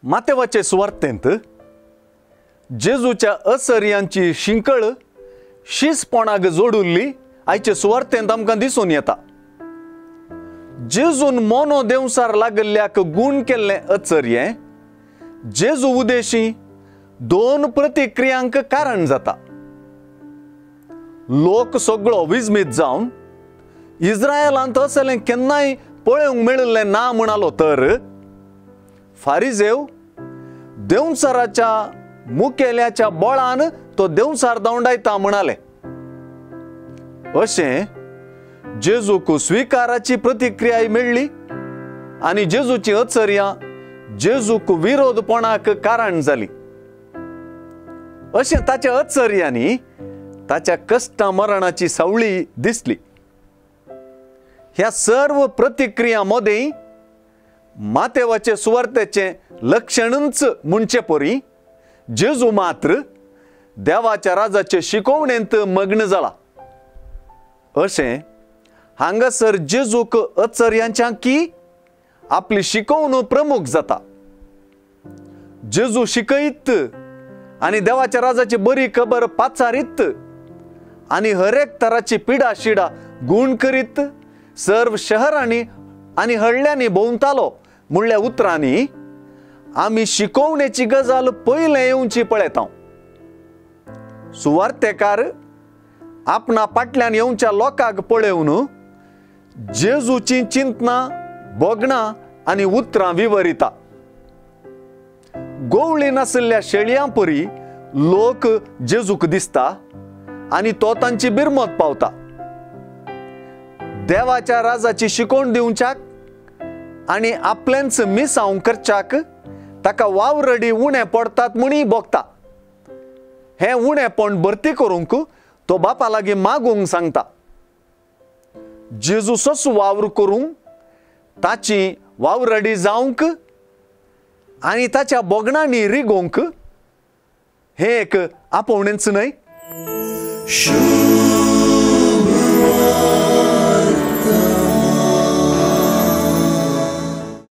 मातेवाचे सुवार्तेंत जेजूच्या असर्यांची शिंकळ शिसपणाक जोडुल्ली आयचे सुवार्तेंत आमकां दिसून येता। जेजून मोनो देंवसार लागल्ल्याक गूण केल्लें अचर्यें जेजू उदेशी दोन प्रतिक्रियांक कारण जाता। लोक सगळो विस्मीत जावन इस्रायलांत असलें केन्नाय पळोवंक मेळिल्लें ना म्हणालो तर फारिजेव देंवचाराच्या मुखेल्याच्या बळान तो देंवचार धांवडायता म्हणाले। अशें जेजूक स्विकाराची प्रतिक्रिया मेळ्ळी आनी जेजूची अचर्यां जेजूक विरोधपणाक कारण जाली। अशें ताच्या अचर्यांनी ताच्या कश्टा मरणाची सावळी दिसली। ह्या सर्व प्रतिक्रिया मदें मातेवाचे सुवार्तेचें लक्षणूच म्हणचे परी जेजू मात्र देवाच्या राजाचे शिकोवणेंत मग्न जाला। अशें हांगासर जेजूक अचर्यांच्या की आपली शिकोवण प्रमुख जाता। जेजू शिकयत आनी देवाच्या राजाची बरी खबर पाचारीत आनी हरेक तराची पिडा शिडा गूण करीत सर्व शहरांनी आनी हळ्यांनी भोंवतालो म्हणल्या उतरांनी आमी शिकोवणेची गजाल पयलें येवची पळयता। सुवार्तेकार आपणा फाटल्यान येवच्या लोकांक पळोवन जेजूची चिंतना भोगणां आनी उतरां विवरिता। गोवळी नाशिल्ल्या शेळयां परी लोक जेजूक दिसता आनी तो तांची बिरमत पावता। देवाच्या राजाची शिकोवण दिवच्याक आनी आपलेंच मिसांव करच्याक ताका वावरडी उणें पडटात म्हणी भोगता। हें उणेपण भरती करूंक तो बापा लागीं मागूंक सांगता। जेजूचोच वावर करूंक ताची वावरडी जावंक आनी ताच्या भोगणांनी रिगोवंक हें एक आपोवणेंच न्हय।